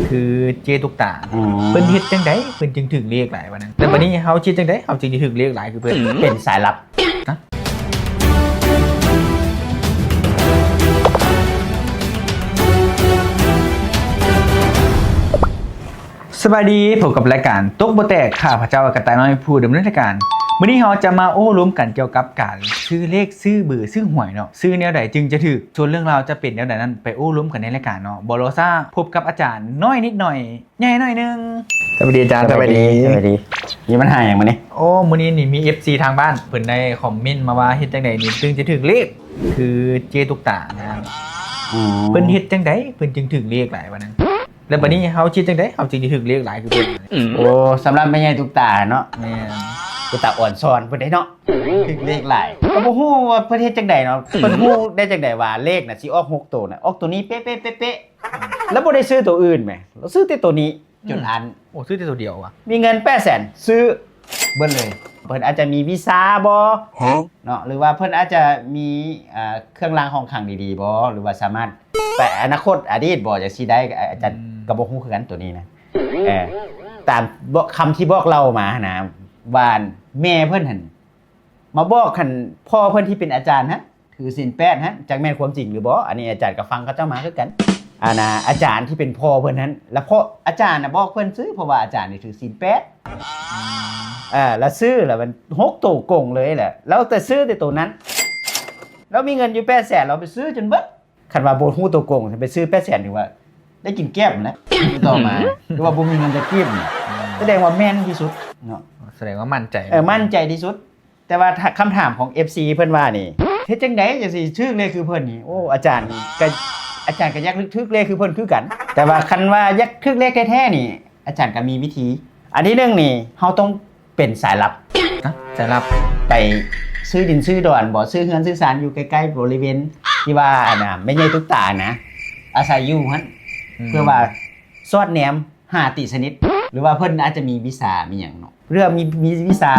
ຄືເຈ້ຕຸກຕາ. ອືມ ເພິ່ນເຮັດຈັ່ງໃດເພິ່ນຈຶ່ງຖືກເລກຫຼາຍວ່ານັ້ນ? ແລ້ວບັດນີ້ເຮົາເຮັດຈັ່ງໃດເຮົາຈຶ່ງໄດ້ຖືກເລກຫຼາຍຄືເພິ່ນ? ອືມ ເປັນສາຍລັບ. ສະບາຍດີ, ພົບກັບລາຍການຕົກບໍ່ແຕກ, ຂ້າພະເຈົ້າກະຕ່າຍນ້ອຍ ຜູ້ດຳເນີນລາຍການ. ມື້ນີ້ເຮົາຈະມາໂອ້ລົມກັນກ່ຽວກັບການຊື້ເລກ, ຊື້ເບີ, ຊື້ຫວຍເນາະ, ຊື້ແນວໃດຈຶ່ງຈະຖືກ? ສ່ວນເລື່ອງລາວຈະເປັນແນວໃດນັ້ນ ໄປໂອ້ລົມກັນໃນລາຍການເນາະ. ບໍ່ລໍຊ້າ, ພົບກັບອາຈານນ້ອຍນິດໜ້ອຍ, ໃຫຍ່ໜ້ອຍໜຶ່ງ. ສະບາຍດີອາຈານ. ສະບາຍດີ. ສະບາຍດີ. ມີບັນຫາຫຍັງມື້ນີ້? ໂອ້ ມື້ນີ້ນີ້ມີເອັຟຊີທາງບ້ານ ເພິ່ນໄດ້ຄອມເມັນມາວ່າ ເຮັດຈັ່ງໃດນີ້ຈຶ່ງຈະຖືກເລກ? ຄືເຈ້ຕຸກຕານະ. ອືມ ເພິ່ນເຮັດຈັ່ງໃດເພິ່ນຈຶ່ງຖືກເລກຫຼາຍວ່ານັ້ນ? ແລ້ວບັດນີ້ເຮົາເຮັດຈັ່ງໃດເຮົາຈຶ່ງໄດ້ຖືກເລກຫຼາຍຄືເພິ່ນ? ໂອ້ ສຳລັບແມ່ໃຫຍ່ຕຸກຕາເນາະ. ແມ່ນ. ເປັນຕາອ່ອນຊອນເພິ່ນເດ້ເນາະ, ຖືກເລກຫຼາຍ. ກໍບໍ່ຮູ້ວ່າເພິ່ນເຮັດຈັ່ງໃດເນາະ, ເພິ່ນຮູ້ໄດ້ຈັ່ງໃດວ່າເລກນະຊິອອກຫົກໂຕນະ, ອອກໂຕນີ້ເປະໆ ແລ້ວບໍ່ໄດ້ຊື້ໂຕອື່ນແໝ, ລາວຊື້ແຕ່ໂຕນີ້ຈົນອັນ. ໂອ້ ຊື້ແຕ່ໂຕດຽວວະ. ມີເງິນແປດແສນ ຊື້ເບິດເລີຍ. ເພິ່ນອາດຈະມີວີຊາບໍ ເນາະ, ຫຼືວ່າເພິ່ນອາດຈະມີ ເອີ ເຄື່ອງລາງຂອງຂລັງດີໆບໍ ຫຼືວ່າສາມາດ ແຕ່ອະນາຄົດອະດີດບໍ່ ຈັ່ງຊີ້ໄດ້ ອາ ອາຈານ ອືມ ກໍບໍ່ຮູ້ຄືກັນໂຕນີ້ນະ. ເອີ ຕາມ ຄຳທີ່ບອກເລົ່າມາຫັ້ນນະ ວ່າແມ່ເພິ່ນຫັ້ນມາບອກ ຄັນພໍ່ເພິ່ນທີ່ເປັນອາຈານຫັ້ນ ຖືສິນແປດຫັ້ນ ຈັກແມ່ນຄວາມຈິງຫຼືບໍ່? ອັນນີ້ອາຈານກໍຟັງເຂົາເຈົ້າມາຄືກັນ. ອັນນະ ອາຈານທີ່ເປັນພໍ່ເພິ່ນຫັ້ນ ລະເພາະອາຈານນະບອກເພິ່ນຊື້ ເພາະວ່າອາຈານນີ້ຖືສິນແປດ. ອືມ ເອີ ລະຊື້ລະມັນຫົກໂຕກົງເລີຍແຫຼະ, ລະແຕ່ຊື້ແຕ່ໂຕນັ້ນ ລະມີເງິນຢູ່ແປດແສນ ລະໄປຊື້ຈົນເບິດ. ຄັນວ່າບໍ່ຮູ້ໂຕກົງ ໄປຊື້ແປດແສນ ຖືວ່າໄດ້ກິນແກ້ມແຫຼະ ຕໍ່ມາ ຫຼືວ່າບໍ່ມີເງິນຈັກກີບ. ອືມ ສະແດງວ່າແມ່ນທີ່ສຸດເນາະ, ສະແດງວ່າໝັ້ນໃຈ. ເອີ ໝັ້ນໃຈທີ່ສຸດ. ແຕ່ວ່າ ຄຳຖາມຂອງເອັຟຊີເພິ່ນວ່ານີ້ ເຮັດຈັ່ງໃດຈັ່ງຊິຖືກເລກຄືເພິ່ນນີ້? ໂອ້ ອາຈານກໍ ອາຈານກໍຢາກຖືກເລກຄືເພິ່ນຄືກັນ, ແຕ່ວ່າຄັນວ່າຢາກຖືກເລກແທ້ໆນີ້ ອາຈານກໍມີວິທີ. ອັນທີໜຶ່ງນີ້ ເຮົາຕ້ອງ ເປັນສາຍລັບ. ຮະ? ສາຍລັບ? ໄປຊື້ດິນຊື້ດອນບໍ ຊື້ເຮືອນຊື້ຊານຢູ່ໃກ້ໆບໍລິເວນທີ່ວ່າ ອັນນະ ແມ່ໃຫຍ່ຕຸກຕານະ ອາໄສຢູ່ຫັ້ນ. ອືມ ເພື່ອວ່າສອດແນມຫາຕີສະໜິດ ຫຼືວ່າເພິ່ນອາດຈະມີວິຊາມີຫຍັງເນາະ, ເພື່ອມີ ມີວິຊາ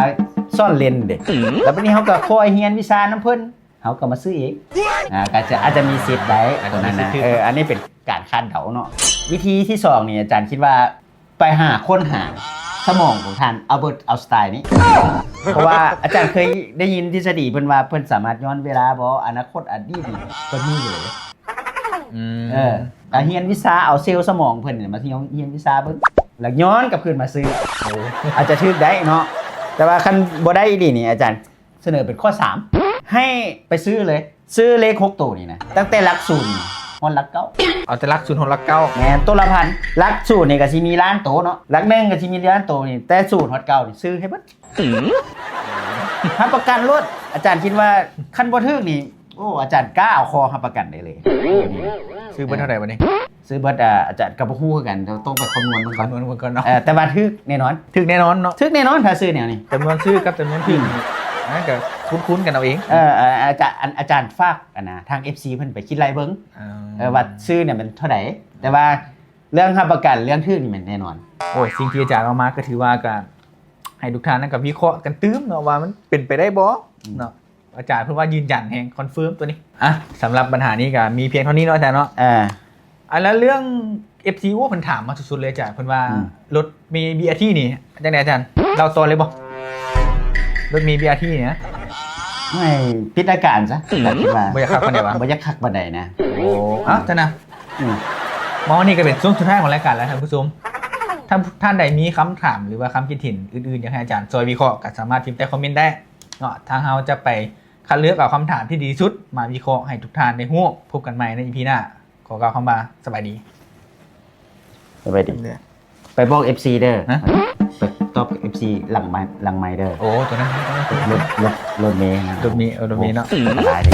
ສອນເຫຼັ້ນເດ້. ອືມ ແລ້ວບັດນີ້ເຮົາກໍຄ່ອຍຮຽນວິຊານຳເພິ່ນ ເຮົາກໍມາຊື້ເອງ. ອ່າ ກໍຈະ ອາດຈະມີສິດໄດ້ ອາດຈະມີສິດ. ເອີ ອັນນີ້ເປັນການຄາດເດົາເນາະ. ວິທີທີສອງນີ້ ອາຈານຄິດວ່າ ໄປຫາຄົ້ນຫາສະໝອງຂອງທ່ານອັລເບີດ ອັລສະໄຕນນີ້ ເພາະວ່າອາຈານເຄີຍໄດ້ຍິນທິດສະດີເພິ່ນວ່າ ເພິ່ນສາມາດຍ້ອນເວລາບໍ ອະນາຄົດ ອະດີດນີ້ ເພິ່ນຮູ້ເລີຍ. ອືມ ເອີ ການຮຽນວິຊາ ເອົາເຊວສະໝອງເພິ່ນມາຮຽນ ຮຽນວິຊາເບິ່ງ ແລ້ວຍ້ອນກັບຄືນມາຊື້. ໂອ້ ອາດຈະຖືກໄດ້ເນາະ, ແຕ່ວ່າຄັນບໍ່ໄດ້ອີ່ຫຼີນີ້ ອາຈານ ສະເໜີເປັນຂໍ້ສາມ ໃຫ້ໄປຊື້ເລີຍ, ຊື້ເລກຫົກໂຕນີ້ນະ ຕັ້ງແຕ່ຫຼັກສູນຮອດຫຼັກເກົ້າ. ເອົາແຕ່ຫຼັກສູນຮອດຫຼັກເກົ້າ. ແມ່ນ, ໂຕລະພັນ. ຫຼັກສູນນີ້ກໍຊິມີລ້ານໂຕເນາະ, ຫຼັກໜຶ່ງກໍຊິມີລ້ານໂຕນີ້, ແຕ່ສູນຮອດເກົ້ານີ້ຊື້ໃຫ້ເບິດ. ອືມ ຮັບປະກັນໂລດ. ອາຈານຄິດວ່າຄັນບໍ່ຖືກນີ້ ໂອ້ ອາຈານກ້າເອົາຂໍ້ຮັບປະກັນໄດ້ເລີຍ. ຊື້ເບິດເທົ່າໃດບັດນີ້? ຊື້ເບິດ ອາ ອາຈານກໍບໍ່ຮູ້ຄືກັນ, ຕ້ອງໄປຄຳນວນເບິ່ງກ່ອນ. ຄຳນວນເບິ່ງກ່ອນເນາະ. ເອີ ແຕ່ວ່າຖືກແນ່ນອນ. ຖືກແນ່ນອນເນາະ. ຖືກແນ່ນອນ ຖ້າຊື້ແນວນີ້. ຈຳນວນຊື້ກັບຈຳນວນຖືກ ອືມ ນັ້ນກໍຄູນໆກັນເອົາເອງ. ເອີ ອາ ອາຈານ ອາ ອາຈານຝາກ ອັນນະ ທາງເອັຟຊີເພິ່ນໄປຄິດໄລ່ເບິ່ງ ເອີ ວ່າຊື້ນີ້ມັນເທົ່າໃດ, ແຕ່ວ່າເລື່ອງຮັບປະກັນ ເລື່ອງຖືກນີ້ແມ່ນແນ່ນອນ. ໂອ້ ສິ່ງທີ່ອາຈານເອົາມາກໍຖືວ່າກໍໃຫ້ທຸກທ່ານນັ້ນກໍວິເຄາະກັນຕື່ມເນາະ ວ່າມັນເປັນໄປໄດ້ບໍ່ ອືມ ເນາະ. ອາຈານເພິ່ນວ່າຢືນຢັນແຮງ ຄອນເຟີມຕົວນີ້. ອ່ະ ສຳລັບບັນຫານີ້ກໍມີພຽງເທົ່ານີ້ເນາະອາຈານເນາະ. ເອີ ອັນລະເລື່ອງເອັຟຊີ ໂອ້ ເພິ່ນຖາມມາສຸດໆເລີຍອາຈານ, ເພິ່ນວ່າ ອືມ ລົດເມ ບີອາທີ ນີ້ ຈັ່ງໃດອາຈານ ເລົ່າຕໍ່ເລີຍບໍ່? ລົດເມ ບີອາທີ ນີ້ນະ ໃຫ້ປິດລາຍການຊະ ອືມ ກໍຄິດວ່າ ບໍ່ຢາກຄັກປານໃດຫວາ? ບໍ່ຢາກຄັກປານໃດນະ. ໂອ້ ເອົ້າ ຊັ້ນນະ ອືມ ມາຮອດນີ້ກໍເປັນຊ່ວງສຸດທ້າຍຂອງລາຍການແລ້ວທ່ານຜູ້ຊົມ. ທ່ານ ທ່ານໃດມີຄຳຖາມ ຫຼືວ່າຄຳຄິດເຫັນອື່ນໆ ຢາກໃຫ້ອາຈານຊ່ອຍວິເຄາະ ກໍສາມາດພິມໃຕ້ຄອມເມັນໄດ້ເນາະ, ທາງເຮົາຈະໄປ ຄັດເລືອກເອົາຄຳຖາມທີ່ດີທີ່ສຸດມາວິເຄາະໃຫ້ທຸກທ່ານໄດ້ຮູ້. ພົບກັນໃໝ່ໃນອີພີໜ້າ. ຂໍກ່າວຄຳວ່າສະບາຍດີ. ສະບາຍດີ. ໄປບອກເອັຟຊີເດີ. ຮະ? ໄປຕອບເອັຟຊີຫຼັງໄມ ຫຼັງໄມເດີ. ໂອ້ ຕົວນັ້ນ ລົດ ລົດ ລົດເມນະ. ລົດເມ ເອີ ລົດເມເນາະ. ສະບາຍດີ.